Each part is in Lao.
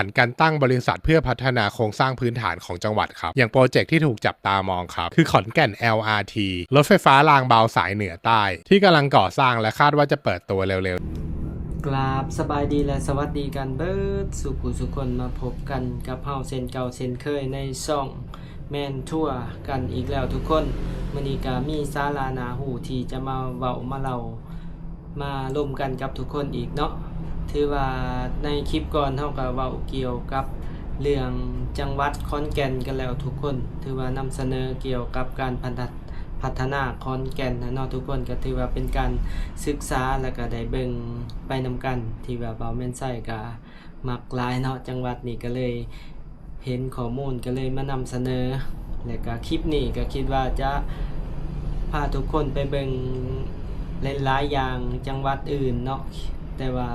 ນການຕັ້ງບໍລິສັດເພື່ອພັດທະນາໂຄງສ້າງພື້ນຖານຂອງຈັງຫວັດ ครับ ຢ່າງໂປຣເຈັກທີ່ຖືກຈັບຕາມອງ ครับ ຄືຂອນແກ່ນ ແອລ ອາ ທີ ລົດໄຟຟ້າລາງເບົາສາຍເໜືອໃຕ້ ທີ່ກຳລັງກໍ່ສ້າງ ແລະ ຄາດວ່າຈະເປີດຕົວເລັວໆ. ກາບສະບາຍດີ ແລະ ສະຫວັດດີກັນເບິດສູ່ຜູ້ສູ່ຄົນ ມາພົບກັນກັບເຮົາເຊັ່ນເກົ່າເຊັ່ນເຄີຍ ໃນຊ່ອງແມ່ນທົວກັນອີກແລ້ວທຸກຄົນ. ມື້ນີ້ກະມີສາລະໜ້າຮູ້ທີ່ຈະມາເວົ້າມາເລົ່າ ມາລົມກັນກັບທຸກຄົນອີກເນາະ. ຖືວ່າໃນຄລິບກ່ອນເຮົາກະເວົ້າກ່ຽວກັບເລື່ອງຈັງຫວັດຂອນແກ່ນກັນແລ້ວທຸກຄົນ. ຖືວ່ານຳສະເໜີກ່ຽວກັບການພັດທະ ພັດທະນາຂອນແກ່ນນະເນາະທຸກຄົນ. ກະຖືວ່າເປັນການສຶກສາ ແລະ ກະໄດ້ເບິ່ງໄປນຳກັນ ທີ່ວ່າບ່າວແມ່ນໄຊກະ ມັກຫຼາຍເນາະ ຈັງຫວັດນີ້ ກະເລີຍເຫັນຂໍ້ມູນ ກະເລີຍມານຳສະເໜີ. ແລະກະຄລິບນີ້ກະຄິດວ່າຈະພາທຸກຄົນໄປເບິ່ງຫຼາຍໆຢ່າງ ຈັງຫວັດອື່ນເນາະ ແຕ່ວ່າ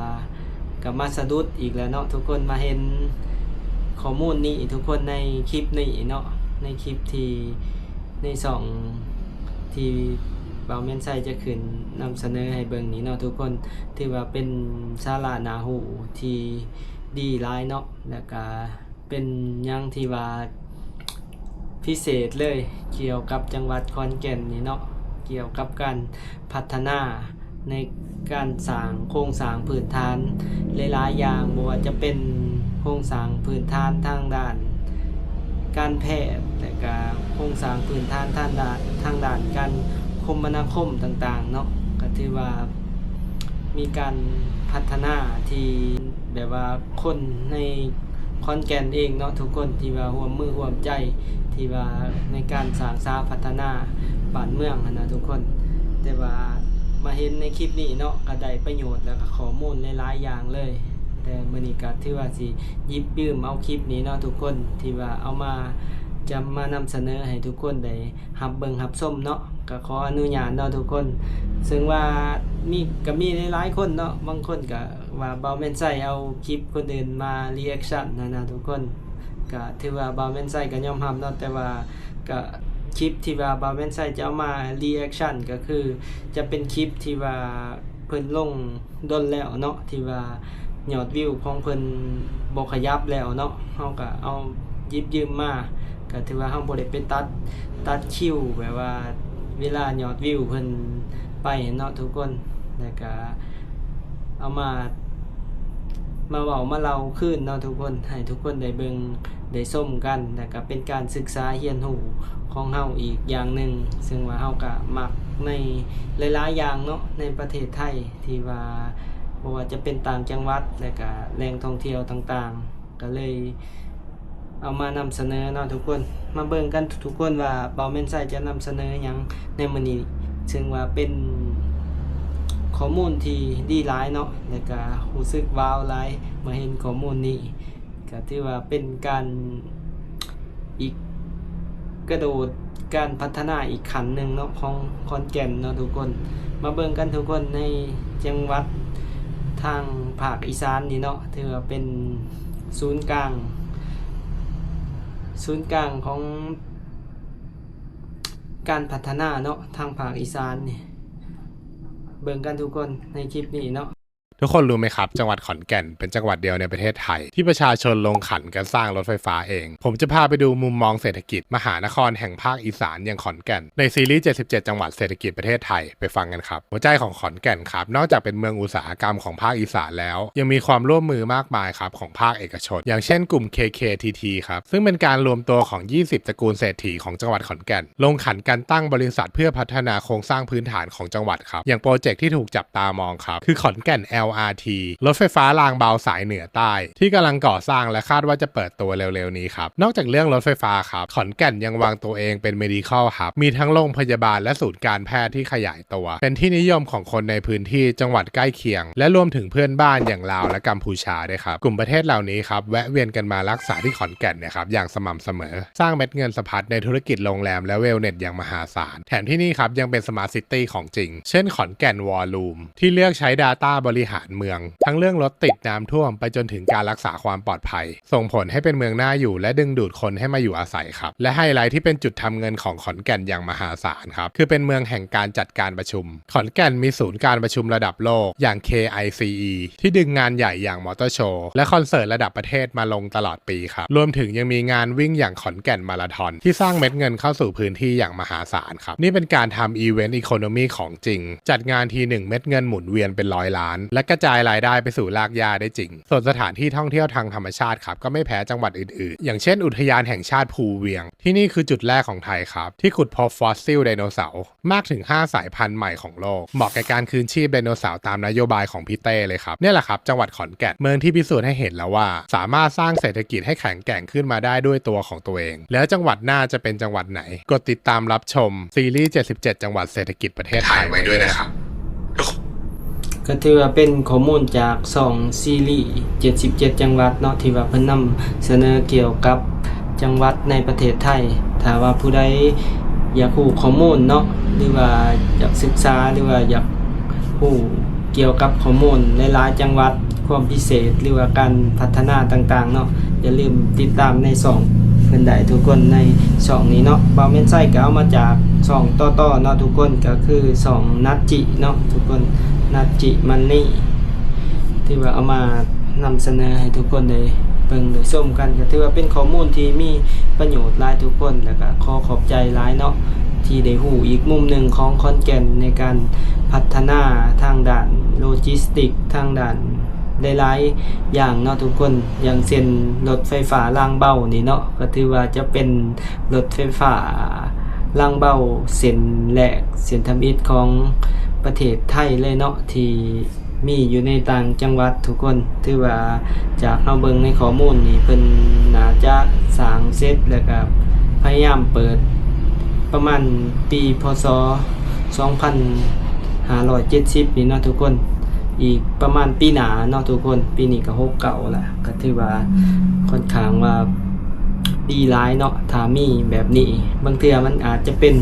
ກະມາສະດຸດອີກແລ້ວເນາະທຸກຄົນ ມາເຫັນຂໍ້ມູນນີ້ທຸກຄົນ ໃນຄລິບນີ້ເນາະ ໃນຄລິບທີ່ ໃນຊ່ອງທີ່ບ່າວແມ່ນໄຊຈະຂຶ້ນນຳສະເໜີໃຫ້ເບິ່ງນີ້ເນາະທຸກຄົນ. ຖືວ່າເປັນສາລະໜ້າຮູ້ທີ່ດີຫຼາຍເນາະ ແລະກະເປັນຫຍັງທີ່ວ່າພິເສດເລີຍ ກ່ຽວກັບຈັງຫວັດຂອນແກ່ນນີ້ເນາະ ກ່ຽວກັບການພັດທະນາ ໃນການສ້າງໂຄງສ້າງພື້ນຖານຫຼາຍໆຢ່າງ ບໍ່ວ່າຈະເປັນໂຄງສ້າງພື້ນຖານທາງດ້ານການແພດ ແລະກະໂຄງສ້າງພື້ນຖານທາງດ້ານ ທາງດ້ານການຄົມມະນາຄົມຕ່າງໆເນາະ. ກະຖືວ່າມີການພັດທະນາທີ່ແບບວ່າຄົນໃນ ຂອນແກ່ນເອງເນາະທຸກຄົນ ທີ່ວ່າຮ່ວມມືຮ່ວມໃຈ ທີ່ວ່າໃນການສ້າງສາພັດທະນາບ້ານເມືອງຫັ້ນນະທຸກຄົນ. ແຕ່ວ່າມາເຫັນໃນຄລິບນີ້ເນາະ ກະໄດ້ປະໂຫຍດ ແລະກະຂໍ້ມູນຫຼາຍໆຢ່າງເລີຍ. ແຕ່ມື້ນີ້ກະຖືວ່າຊິຫຍິບຢືມເອົາຄລິບນີ້ເນາະທຸກຄົນ ທີ່ວ່າເອົາມາ ຈະມານຳສະເໜີໃຫ້ທຸກຄົນໄດ້ຮັບເບິ່ງຮັບຊົມເນາະ. ກະຂໍອະນຸຍາດເນາະທຸກຄົນ ເຊິ່ງວ່າມີ ກະມີຫຼາຍໆຄົນເນາະ ບາງຄົນກະ ວ່າບ່າວແມ່ນໄຊເອົາຄລິບຄົນອື່ນມາຣີແອັກຊັນຫັ້ນນະທຸກຄົນ. ກະຖືວ່າບ່າວແມ່ນໄຊກະຍອມຮັບເນາະ ແຕ່ວ່າກະຄລິບທີ່ວ່າບ່າວແມ່ນໄຊຈະເອົາມາຣີແອັກຊັນ ກະຄືຈະເປັນຄລິບທີ່ວ່າເພິ່ນລົງດົນແລ້ວເນາະ ທີ່ວ່າຍອດວິວຂອງເພິ່ນບໍ່ຂະຫຍັບແລ້ວເນາະ ເຮົາກະເອົາ ຫຍິບຢືມມາ ກະຖືວ່າເຮົາບໍ່ໄດ້ໄປຕັດ ຕັດຄິວ ແບບວ່າເວລາຍອດວິວເພິ່ນໄປເນາະທຸກຄົນ. ແລ້ວກະເອົາມາ ມາເວົ້າມາເລົ່າຄືນເນາະທຸກຄົນ ໃຫ້ທຸກຄົນໄດ້ເບິ່ງໄດ້ຊົມກັນ ແລ້ວກະເປັນການສຶກສາຮຽນຮູ້ຂອງເຮົາອີກຢ່າງໜຶ່ງ ເຊິ່ງວ່າເຮົາກະມັກໃນຫຼາຍໆຢ່າງເນາະ ໃນປະເທດໄທ ທີ່ວ່າບໍ່ວ່າຈະເປັນຕ່າງຈັງຫວັດ ແລ້ວກະແຫຼ່ງທ່ອງທ່ຽວຕ່າງໆ ກະເລີຍ ເອົາມານຳສະເໜີເນາະທຸກຄົນ. ມາເບິ່ງກັນທຸກໆຄົນວ່າບ່າວແມ່ນໄຊຈະນຳສະເໜີຫຍັງໃນມື້ນີ້ ເຊິ່ງວ່າເປັນຂໍ້ມູນທີ່ດີຫຼາຍເນາະ ແລ້ວກະຮູ້ສຶກວ້າວຫຼາຍເມື່ອເຫັນຂໍ້ມູນນີ້. ກະຖືວ່າເປັນການອີກ ກະໂດດການພັດທະນາອີກຂັ້ນໜຶ່ງເນາະ ຂອງຂອນແກ່ນເນາະທຸກຄົນ. ມາເບິ່ງກັນທຸກຄົນ ໃນຈັງຫວັດທາງພາກອີສານນີ້ເນາະ ຖືວ່າເປັນສູນກາງ ສູນກາງຂອງການພັດທະນາເນາະ ທາງພາກອີສານນີ້. ເບິ່ງກັນທຸກຄົນໃນຄລິບນີ້ເນາະ. ทุกคนรู้ไหมครับ จังหวัดขอนแก่นเป็นจังหวัดเดียวในประเทศไทย ที่ประชาชนลงขันกันสร้างรถไฟฟ้าเอง ผมจะพาไปดูมุมมองเศรษฐกิจมหานครแห่งภาคอีสานอย่างขอนแก่น ในซีรีส์ เจ็ดสิบเจ็ด จังหวัดเศรษฐกิจประเทศไทย ไปฟังกันครับ หัวใจของขอนแก่นครับ นอกจากเป็นเมืองอุตสาหกรรมของภาคอีสานแล้ว ยังมีความร่วมมือมากมายครับของภาคเอกชน อย่างเช่นกลุ่ม เค เค ที ที ครับ ซึ่งเป็นการรวมตัวของ ยี่สิบ ตระกูลเศรษฐีของจังหวัดขอนแก่น ลงขันกันตั้งบริษัทเพื่อพัฒนาโครงสร้างพื้นฐานของจังหวัดครับ อย่างโปรเจกต์ที่ถูกจับตามองครับ คือขอนแก่น แอล อาร์ ที รถไฟฟ้ารางเบาสายเหนือใต้ ที่กำลังก่อสร้างและคาดว่าจะเปิดตัวเร็วๆนี้ครับ นอกจากเรื่องรถไฟฟ้าครับ ขอนแก่นยังวางตัวเองเป็น medical hub มีทั้งโรงพยาบาลและศูนย์การแพทย์ที่ขยายตัว เป็นที่นิยมของคนในพื้นที่จังหวัดใกล้เคียง และรวมถึงเพื่อนบ้านอย่างลาวและกัมพูชาด้วยครับ กลุ่มประเทศเหล่านี้ครับ แวะเวียนกันมารักษาที่ขอนแก่นเนี่ยครับ อย่างสม่ำเสมอ สร้างเม็ดเงินสะพัดในธุรกิจโรงแรมและเวลเนสอย่างมหาศาล แถมที่นี่ครับ ยังเป็น smart city ของจริง เช่น ขอนแก่น War Room ที่เลือกใช้ Data บริหาร ານເມືອງ ທັງເລື່ອງລົດຕິດ, ນ້ຳຖ້ວມ ໄປຈົນເຖິງການລັກສາຄວາມປອດໄພ ສົ່ງຜົນໃຫ້ເປັນເມືອງໜ້າຢູ່ ແລະ ດຶງດູດຄົນໃຫ້ມາຢູ່ອາໄສ ໄສຄັບ ແລະ ໄຮໄລທີ່ເປັນຈຸດທຳເງິນຂອງຂອນແກ່ນຢ່າງມະຫາສານຄັບ ຄືເປັນເມືອງແຫ່ງການຈັດການປະຊຸມ. ຂອນແກ່ນມີສູນການປະຊຸມລະດັບໂລກຢ່າງ KICE ທີ່ດຶງງານໃຫຍ່ຢ່າງ Motor Show ແລະ ຄອນເສີດລະດັບປະເທດມາລົງຕະຫຼອດປີຄັບ. ລວມເຖິງຍັງມີງານວິ່ງຢ່າງ Konkan Marathon ທີ່ສ້າງເມັດເງິນເຂົ້າສູ່ພື້ນທີ່ຢ່າງມະຫາສານຄັບ. ນີ້ເປັນການທຳ Event Economy ຂອງຈິງ, ຈັດງານທີໜຶ່ງ ເມັດເງິນໝູນວຽນເປັນຮ້ອຍລ້ານ ແລະ ກະຈາຍລາຍໄດ້ໄປສູ່ຮາກຫຍ້າໄດ້ຈິງ. ສ່ວນສະຖານທີ່ທ່ອງທ່ຽວທາງທຳມະຊາດຄັບ ກໍໄມ່ແພ້ຈັງຫວັດອື່ນໆ ຢ່າງເຊັ່ນ ອຸທະຍານແຫ່ງຊາດພູວຽງ, ທີ່ນີ້ຄືຈຸດແລກຂອງໄທຄັບ ທີ່ຂຸດພົບຟອດຊິວໄດໂນເສົາມາກເຖິງຫ້າສາຍພັນໃໝ່ຂອງໂລກ, ເໝາະແກ່ການຄືນຊີບໄດໂນເສົາຕາມນະໂຍບາຍຂອງພີ່ເຕ້ເລີຍຄັບ. ນີ້ແຫຼະຄັບ ຈັງຫວັດຂອນແກ່ນ, ເມືອງທີ່ພິສູດໃຫ້ເຫັນແລ້ວວ່າ ສາມາດສ້າງເສດຖະກິດໃຫ້ແຂງແກ່ງຂຶ້ນມາໄດ້ດ້ວຍຕົວຂອງຕົວເອງ. ແລ້ວຈັງຫວັດໜ້າຈະເປັນຈັງຫວັດໄຫນ? ກົດຕິດຕາມຮັບຊົມຊີຣີເຈັດສິບເຈັດ ຈັງຫວັດເສດຖະກິດປະເທດໄທໄວ້ດ້ວຍນະຄັບ. ກໍຖືວ່າເປັນຂໍ້ມູນຈາກຊ່ອງຊີຣີເຈັດສິບເຈັດ ຈັງຫວັດເນາະ ທີ່ວ່າເພິ່ນນຳສະເໜີກ່ຽວກັບຈັງຫວັດໃນປະເທດໄທ. ຖ້າວ່າຜູ້ໃດຢາກຮູ້ຂໍ້ມູນເນາະ ຫຼືວ່າຢາກສຶກສາ ຫຼືວ່າຢາກຮູ້ກ່ຽວກັບຂໍ້ມູນຫຼາຍໆຈັງຫວັດ ຄວາມພິເສດ ຫຼືວ່າການພັດທະນາຕ່າງໆເນາະ, ຢ່າລືມຕິດຕາມໃນຊ່ອງເພິ່ນໄດ້ທຸກຄົນ ໃນຊ່ອງນີ້ເນາະ. ບ່າວແມ່ນໄຊກໍເອົາມາຈາກຊ່ອງຕໍ່ໆເນາະທຸກຄົນ, ກໍຄືຊ່ອງນັດຈິເນາະທຸກຄົນ, ນັດຈິມັນນີ ທີ່ວ່າເອົາມານຳສະເໜີໃຫ້ທຸກຄົນໄດ້ເບິ່ງໄດ້ຊົມກັນ, ກໍຖືວ່າເປັນຂໍ້ມູນທີ່ມີປະໂຫຍດຫຼາຍທຸກຄົນ, ແລ້ວກໍຂໍຂອບໃຈຫຼາຍເນາະ ທີ່ໄດ້ຮູ້ອີກມຸມໜຶ່ງຂອງຂອນແກ່ນໃນການພັດທະນາທາງດ້ານໂລຈິສຕິກ ທາງດ້ານ ຫຼາຍໆຢ່າງເນາະທຸກຄົນ, ຢ່າງເຊັ່ນລົດໄຟຟ້າລາງເບົານີ້ເນາະ, ກໍຖືວ່າຈະເປັນລົດໄຟຟ້າລາງເບົາເສັ້ນແລກ ເສັ້ນທຳອິດຂອງປະເທດໄທເລີຍເນາະ ທີ່ມີຢູ່ໃນຕ່າງຈັງຫວັດທຸກຄົນ. ຖືວ່າຈາກເຮົາເບິ່ງໃນຂໍ້ມູນນີ້ ເພິ່ນໜ້າຈະສ້າງເສັດ ແລ້ວກໍພະຍາຍາມເປີດປະມານປີ ພ.ສ. ສອງພັນຫ້າຮ້ອຍເຈັດສິບນີ້ເນາະທຸກຄົນ, ອີກປະມານປີໜ້າເນາະທຸກຄົນ, ປີນີ້ກໍຫົກເກົ້າລະ, ກໍຖືວ່າຂ້ອນຂ້າງວ່າດີຫຼາຍເນາະ. ຖ້າມີແບບນີ້ ບາງເທື່ອມັນອາດຈະເປັນ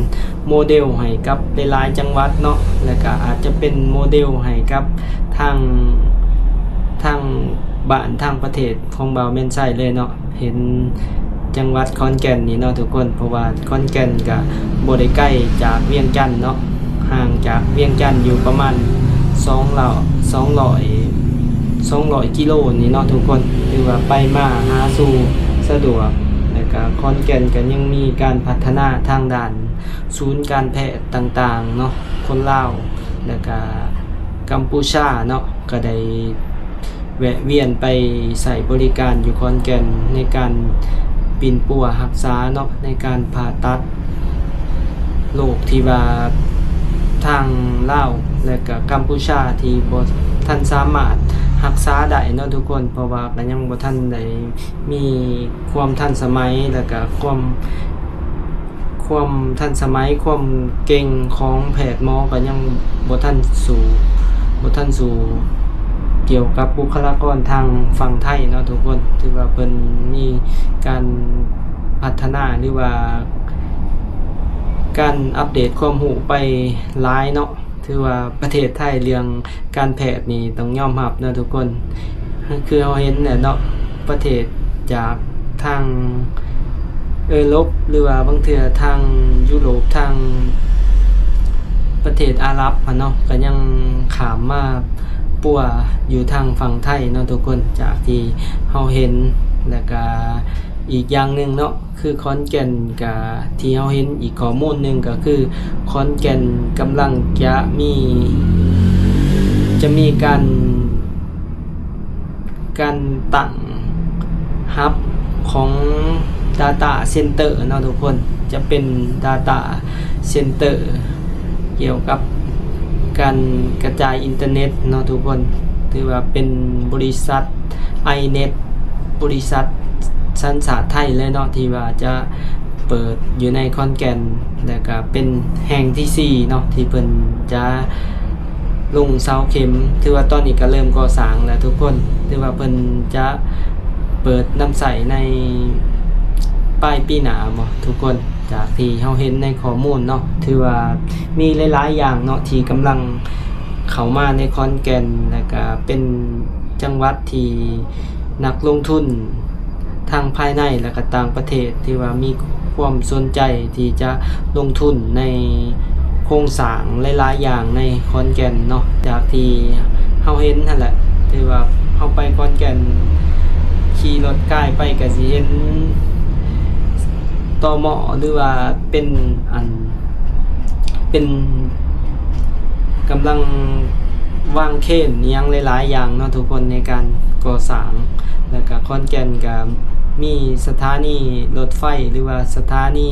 ໂມເດວໃຫ້ກັບຫຼາຍໆຈັງຫວັດເນາະ, ແລ້ວກໍອາດຈະເປັນໂມເດວໃຫ້ກັບທາງ ທາງບ້ານ ທາງປະເທດຂອງບ່າວແມ່ນໄຊເລີຍເນາະ. ເຫັນຈັງຫວັດຂອນແກ່ນນີ້ເນາະທຸກຄົນ, ເພາະວ່າຂອນແກ່ນກະບໍ່ໄດ້ໄກຈາກວຽງຈັນເນາະ, ຫ່າງຈາກວຽງຈັນຢູ່ປະມານສອງຮ້ອຍ ສອງຮ້ອຍ ສອງຮ້ອຍກິໂລນີ້ເນາະທຸກຄົນ, ຖືວ່າໄປມາຫາສູ່ສະດວກ. ແລ້ວກະຂອນແກ່ນກະຍັງມີການພັດທະນາທາງດ້ານສູນການແພດຕ່າງໆເນາະ, ຄົນລາວ ແລ້ວກະກຳປູຊາເນາະ ກະໄດ້ ແວະວຽນໄປໃຊ້ບໍລິການຢູ່ຂອນແກ່ນ ໃນການປິ່ນປົວຮັກສາເນາະ, ໃນການຜ່າຕັດໂລກທີ່ວ່າທາງລາວ ແລະກະກຳປູຊາທີ່ບໍ່ທັນສາມາດຮັກສາໄດ້ເນາະທຸກຄົນ, ເພາະວ່າກະຍັງບໍ່ທັນໄດ້ມີຄວາມທັນສະໄໝ ແລະກະຄວາມ ຄວາມທັນສະໄໝ, ຄວາມເກັ່ງຂອງແພດໝໍກໍຍັງບໍ່ທັນສູ້ ບໍ່ທັນສູ້ກ່ຽວກັບບຸກຄະລາກອນທາງຝັ່ງໄທເນາະທຸກຄົນ. ຖືວ່າເພິ່ນມີການພັດທະນາ ຫຼືວ່າການອັບເດດຄວາມຮູ້ໄປຫຼາຍເນາະ. ຖືວ່າປະເທດໄທເລື່ອງການແພດນີ້ຕ້ອງຍອມຮັບເນາະທຸກຄົນ, ຄືເຮົາເຫັນແຫຼະເນາະ ປະເທດຈາກທາງເອີຣົບ ຫຼືວ່າບາງເທື່ອທາງຢູໂຣບ ທາງປະເທດອາຣັບຫັ້ນເນາະ ກໍຍັງຂ້າມມາປົວຢູ່ທາງຝັ່ງໄທເນາະທຸກຄົນ ຈາກທີ່ເຮົາເຫັນ. ແລ້ວກະອີກຢ່າງໜຶ່ງເນາະ ຄືຂອນແກ່ນກະ ທີ່ເຮົາເຫັນອີກຂໍ້ມູນໜຶ່ງກໍຄື ຂອນແກ່ນກຳລັງຈະມີ ຈະມີການ ການຕັ້ງຮັບຂອງ Data Center ເນາະທຸກຄົນ, ຈະເປັນ Data Center ກ່ຽວກັບການກະຈາຍອິນເຕີເນັດເນາະທຸກຄົນ. ຖືວ່າເປັນບໍລິສັດ iNet ບໍລິສັດສັນຊາດໄທເລີຍເນາະ ທີ່ວ່າຈະເປີດຢູ່ໃນຂອນແກ່ນ ແລ້ວກະເປັນແຫ່ງທີສີ່ເນາະ ທີ່ເພິ່ນຈະລົງເສົາເຂັມ. ຖືວ່າຕອນນີ້ກະເລີ່ມກໍ່ສ້າງແລ້ວທຸກຄົນ, ຖືວ່າເພິ່ນຈະເປີດນຳໃຊ້ໃນປາຍປີໜ້າບໍທຸກຄົນ. ຈາກທີ່ເຮົາເຫັນໃນຂໍ້ມູນເນາະ ຖືວ່າມີຫຼາຍໆຢ່າງເນາະ ທີ່ກຳລັງ ເຂົ້າມາໃນຂອນແກ່ນ ແລ້ວກະເປັນຈັງຫວັດທີ່ນັກລົງທຶນທັງພາຍໃນ ແລ້ວກະຕ່າງປະເທດ ຖືວ່າມີຄວາມສົນໃຈທີ່ຈະລົງທຶນໃນໂຄງສ້າງຫຼາຍໆຢ່າງໃນຂອນແກ່ນເນາະ. ຈາກທີ່ເຮົາເຫັນຫັ້ນແຫຼະ ຖືວ່າເຮົາໄປຂອນແກ່ນ ຂີ່ລົດກາຍໄປກະຊິເຫັນ ຕມ ຫຼືວ່າເປັນອັນ ເປັນກຳລັງວາງເຄນອີ່ຫຍັງຫຼາຍໆຢ່າງເນາະທຸກຄົນ ໃນການກໍ່ສ້າງ. ແລ້ວກະຂອນແກ່ນກະມີສະຖານີລົດໄຟ ຫຼືວ່າສະຖານີ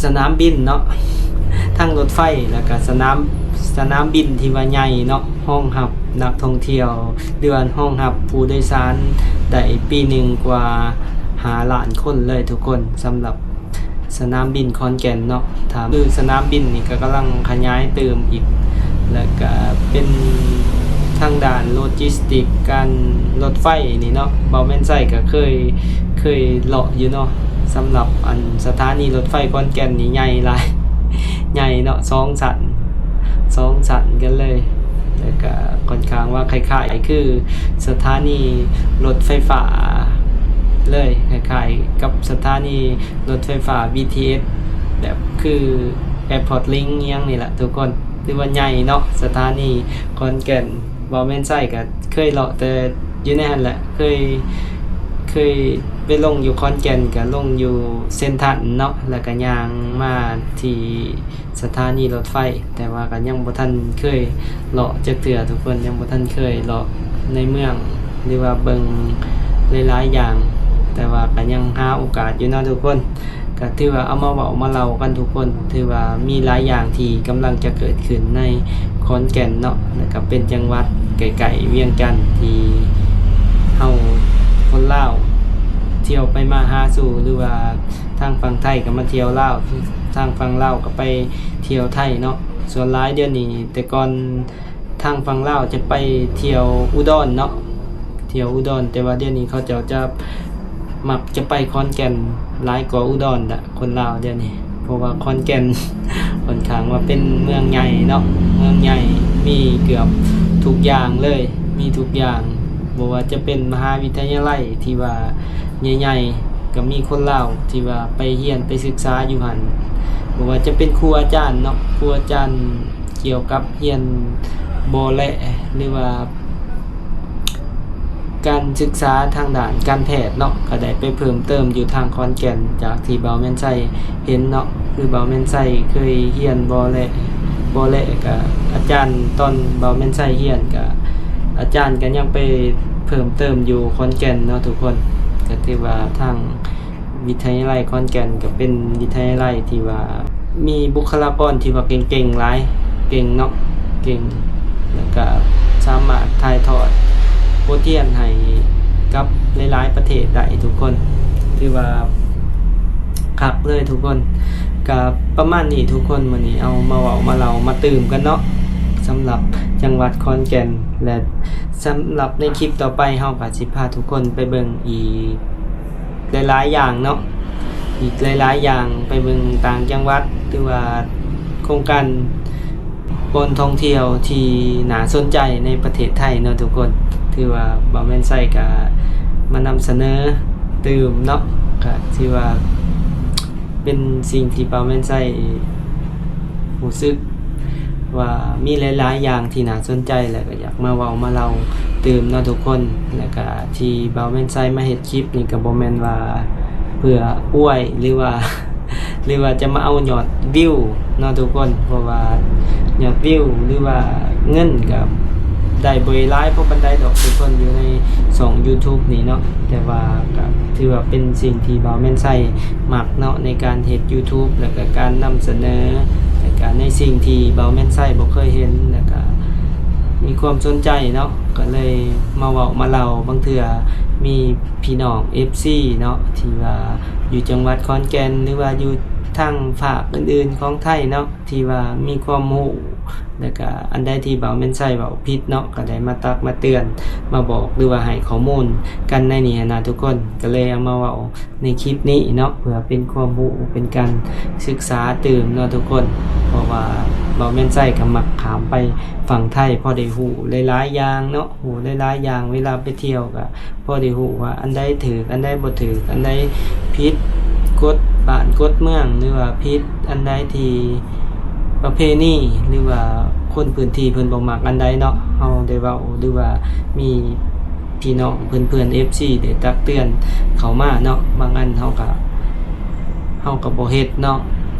ສະໜາມບິນເນາະ ທັງລົດໄຟ ແລ້ວກະສະໜາມ ສະໜາມບິນທີ່ວ່າໃຫຍ່ເນາະ ຮອງຮັບນັກທ່ອງທ່ຽວ ຫຼືວ່າຮອງຮັບຜູ້ໂດຍສານໄດ້ປີໜຶ່ງກວ່າຫ້າລ້ານຄົນເລີຍທຸກຄົນ ສຳລັບ ສະໜາມບິນຂອນແກ່ນເນາະ. ຖ້າຄືສະໜາມບິນນີ້ກະກຳລັງຂະຫຍາຍເຕີມອີກ ແລ້ວກະເປັນທາງດ້ານໂລຈິສຕິກ ການລົດໄຟນີ້ເນາະ ເບົາແມ່ນໄຊກະເຄີຍ ເຄີຍເລາະຢູ່ເນາະ. ສຳລັບອັນສະຖານີລົດໄຟຂອນແກ່ນນີ້ໃຫຍ່ຫຼາຍ ໃຫຍ່ເນາະ ສອງຊັ້ນ ສອງຊັ້ນກັນເລີຍ ແລ້ວກະຂ້ອນຂ້າງວ່າຄ້າຍໆຄືສະຖານີລົດໄຟຟ້າເລີຍ ຄ້າຍໆກັບສະຖານີ ລົດໄຟຟ້າ ບີທີເອສ ແບບຄື Airport Link ອີ່ຫຍັງນີ້ແຫຼະທຸກຄົນ ຖືວ່າໃຫຍ່ເນາະ ສະຖານີຂອນແກ່ນ. ເບົາແມ່ນໄຊກະເຄີຍເລາະແຕ່ຢູ່ໃນຫັ້ນແຫຼະ ເຄີຍ ເຄີຍໄປລົງຢູ່ຂອນແກ່ນ ກະລົງຢູ່ເຊັນທຣັນເນາະ ແລ້ວກະຍ່າງມາທີ່ ສະຖານີລົດໄຟ ແຕ່ວ່າກະຍັງບໍ່ທັນເຄີຍເລາະຈັກເທື່ອທຸກຄົນ ຍັງບໍ່ທັນເຄີຍເລາະໃນເມືອງ ຫຼືວ່າເບິ່ງຫຼາຍໆຢ່າງ ແຕ່ວ່າກະຍັງຫາໂອກາດຢູ່ເນາະທຸກຄົນ. ກະຖືວ່າເອົາມາເວົ້າມາເລົ່າກັນທຸກຄົນ ຖືວ່າມີຫຼາຍຢ່າງທີ່ກຳລັງຈະເກີດຂຶ້ນໃນຂອນແກ່ນເນາະ ແລ້ວກະເປັນຈັງຫວັດໃກ້ໆວຽງຈັນ ທີ່ເຮົາຄົນລາວທ່ຽວໄປມາຫາສູ່ ຫຼືວ່າ ທາງຝັ່ງໄທກະມາທ່ຽວລາວ ທາງຝັ່ງລາວກະໄປທ່ຽວໄທເນາະ. ສ່ວນຫຼາຍດຽວນີ້ ແຕ່ກ່ອນທາງຝັ່ງລາວຈະໄປທ່ຽວອຸດອນເນາະ ທ່ຽວອຸດອນ ແຕ່ວ່າດຽວນີ້ເຂົາເຈົ້າຈະມັກຈະໄປຂອນແກ່ນຫຼາຍກວ່າອຸດອນລະ ຄົນລາວດຽວນີ້ ເພາະວ່າຂອນແກ່ນຂ້ອນຂ້າງວ່າເປັນເມືອງໃຫຍ່ເນາະ ເມືອງໃຫຍ່ ມີເກືອບທຸກຢ່າງເລີຍ ມີທຸກຢ່າງ ບໍ່ວ່າຈະເປັນມະຫາວິທະຍາໄລທີ່ວ່າໃຫຍ່ໆ ກະມີຄົນລາວທີ່ວ່າໄປຮຽນໄປສຶກສາຢູ່ຫັ້ນ ບໍ່ວ່າຈະເປັນຄູອາຈານເນາະ ຄູອາຈານກ່ຽວກັບຮຽນບໍ່ແລະ ຫຼືວ່າການສຶກສາທາງດ້ານການແພດເນາະ ກະໄດ້ໄປເພີ່ມເຕີມຢູ່ທາງຂອນແກ່ນ ຈາກທີ່ເບົາແມ່ນໄຊເຫັນເນາະ ຄືເບົາແມ່ນໄຊເຄີຍຮຽນບໍ່ແລະ ບໍ່ແລະ ກະອາຈານ ຕອນເບົາແມ່ນໄຊຮຽນ ກະອາຈານກະຍັງໄປເພີ່ມເຕີມຢູ່ຂອນແກ່ນເນາະທຸກຄົນ. ກະຖືວ່າທາງ ວິທະຍາໄລຂອນແກ່ນກະເປັນວິທະຍາໄລທີ່ວ່າມີບຸກຄະລາກອນທີ່ວ່າເກັ່ງໆຫຼາຍ ເກັ່ງເນາະ ເກັ່ງ ແລ້ວກະສາມາດຖ່າຍທອດບົດຮຽນໃຫ້ກັບຫຼາຍໆປະເທດໄດ້ທຸກຄົນ ຖືວ່າຄັກເລີຍທຸກຄົນ. ກະປະມານນີ້ທຸກຄົນ ມື້ນີ້ເອົາມາເວົ້າມາເລົ່າມາຕື່ມກັນເນາະ ສຳລັບຈັງຫວັດຂອນແກ່ນ ແລະ ສຳລັບໃນຄລິບຕໍ່ໄປ ເຮົາກະຊິພາທຸກຄົນໄປເບິ່ງອີກ ຫຼາຍໆຢ່າງເນາະ ອີກຫຼາຍໆຢ່າງ ໄປເບິ່ງຕ່າງຈັງຫວັດ ຫຼືວ່າໂຄງການບ່ອນທ່ອງທ່ຽວທີ່ໜ້າສົນໃຈໃນປະເທດໄທເນາະທຸກຄົນ. ຖືວ່າເບົາແມ່ນໄຊກະມານຳສະເໜີຕື່ມເນາະ ກະຖືວ່າເປັນສິ່ງທີ່ເບົາແມ່ນໄຊຮູ້ສຶກ ວ່າມີຫຼາຍໆຢ່າງທີ່ໜ້າສົນໃຈ ແລະກະຢາກມາເວົ້າມາເລົ່າຕື່ມເນາະທຸກຄົນ. ແລະກະທີ່ເບົາແມ່ນໄຊມາເຮັດຄລິບນີ້ກະບໍ່ແມ່ນວ່າເພື່ອອວຍ ຫຼືວ່າ ຫຼືວ່າຈະມາເອົາຍອດວິວເນາະທຸກຄົນ ເພາະວ່າຍອດວິວ ຫຼືວ່າເງິນກະໄດ້ບໍ່ຫຼາຍພໍປານໃດດອກທຸກຄົນ ຢູ່ໃນຊ່ອງຢູທູບນີ້ເນາະ. ແຕ່ວ່າກະຖືວ່າເປັນສິ່ງທີ່ເບົາແມ່ນໄຊມັກເນາະ ໃນການເຮັດຢູທູບ ແລະກະການນຳສະເໜີ ແລະກະໃນສິ່ງທີ່ເບົາແມ່ນໄຊບໍ່ເຄີຍເຫັນ ແລະກະມີຄວາມສົນໃຈເນາະ ກະເລີຍມາເວົ້າມາເລົ່າ. ບາງເທື່ອມີພີ່ນ້ອງເອັຟຊີເນາະ ທີ່ວ່າຢູ່ຈັງຫວັດຂອນແກ່ນ ຫຼືວ່າຢູ່ທາງພາກອື່ນໆຂອງໄທເນາະ ທີ່ວ່າມີຄວາມຮູ້ ແລ້ວກະອັນໃດທີ່ບ່າວແມ່ນໄຊເວົ້າຜິດເນາະ ກໍໄດ້ມາຕັກມາເຕືອນ ມາບອກ ຫຼືວ່າໃຫ້ຂໍ້ມູນກັນໃນນີ້ຫັ້ນນະທຸກຄົນ. ກໍເລີຍເອົາມາເວົ້າໃນຄລິບນີ້ເນາະ ເພື່ອເປັນຄວາມຮູ້ ເປັນການສຶກສາຕື່ມເນາະທຸກຄົນ. ເພາະວ່າບ່າວແມ່ນໄຊກໍມັກຂ້າມໄປຝັ່ງໄທ ພໍໄດ້ຮູ້ຫຼາຍໆຢ່າງເນາະ ຮູ້ຫຼາຍໆຢ່າງ ເວລາໄປທ່ຽວກໍ ພໍໄດ້ຮູ້ວ່າອັນໃດຖືກ ອັນໃດບໍ່ຖືກ ອັນໃດຜິດກົດບ້ານກົດເມືອງ ຫຼືວ່າຜິດອັນໃດທີ່ປະເພນີ ຫຼືວ່າຄົນພື້ນທີ່ເພິ່ນບໍ່ມັກອັນໃດເນາະ ເຮົາໄດ້ເວົ້າ ຫຼືວ່າມີພີ່ນ້ອງເພື່ອນໆ ເອັຟຊີ ໄດ້ຕັກເຕືອນເຂົ້າມາເນາະ. ບາງອັນເຮົາກໍ ເຮົາກໍບໍ່ເຮັດເນາະ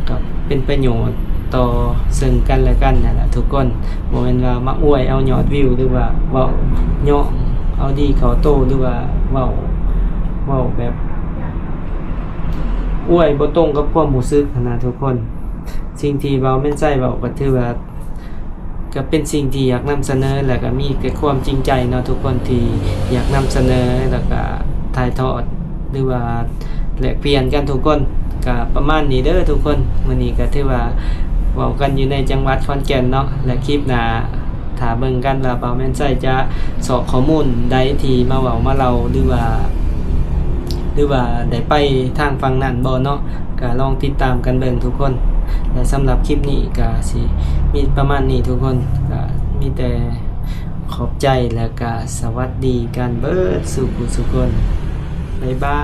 ກໍເປັນປະໂຫຍດຕໍ່ເຊິ່ງກັນແລະກັນນັ້ນແຫຼະທຸກຄົນ. ບໍ່ແມ່ນວ່າມາອວຍເອົາຍອດວິວ ຫຼືວ່າເວົ້າຍ້ອງເອົາດີເຂົ້າໂຕ ຫຼືວ່າເວົ້າ ເວົ້າແບບອວຍບໍ່ຕົງກັບຄວາມຮູ້ສຶກຫັ້ນນະທຸກຄົນ. ສິ່ງທີ່ບ່າວແມ່ນໄຊເວົ້າກໍຖືວ່າ ກໍເປັນສິ່ງທີ່ຢາກນຳສະເໜີ ແລ້ວກໍມີແຕ່ຄວາມຈິງໃຈເນາະທຸກຄົນ ທີ່ຢາກນຳສະເໜີ ແລ້ວກໍຖ່າຍທອດ ຫຼືວ່າແລກປ່ຽນກັນທຸກຄົນ. ກໍປະມານນີ້ເດີທຸກຄົນ ມື້ນີ້ກໍຖືວ່າເວົ້າກັນຢູ່ໃນຈັງຫວັດຂອນແກ່ນເນາະ ແລະ ຄລິບໜ້າຖ້າເບິ່ງກັນວ່າບ່າວແມ່ນໄຊຈະຊອກຂໍ້ມູນໃດທີ່ມາເວົ້າມາເລົ່າ ຫຼືວ່າ ຫຼືວ່າໄດ້ໄປທາງຝັ່ງນັ້ນບໍ່ເນາະ ກໍລອງຕິດຕາມກັນເບິ່ງທຸກຄົນ. ແລະ ສຳລັບຄລິບນີ້ກໍຊິມີປະມານນີ້ທຸກຄົນ ກໍມີແຕ່ຂອບໃຈ ແລະ ກໍສະຫວັດດີກັນເບິດສູ່ຜູ້ສູ່ຄົນ. ບາຍບາຍ.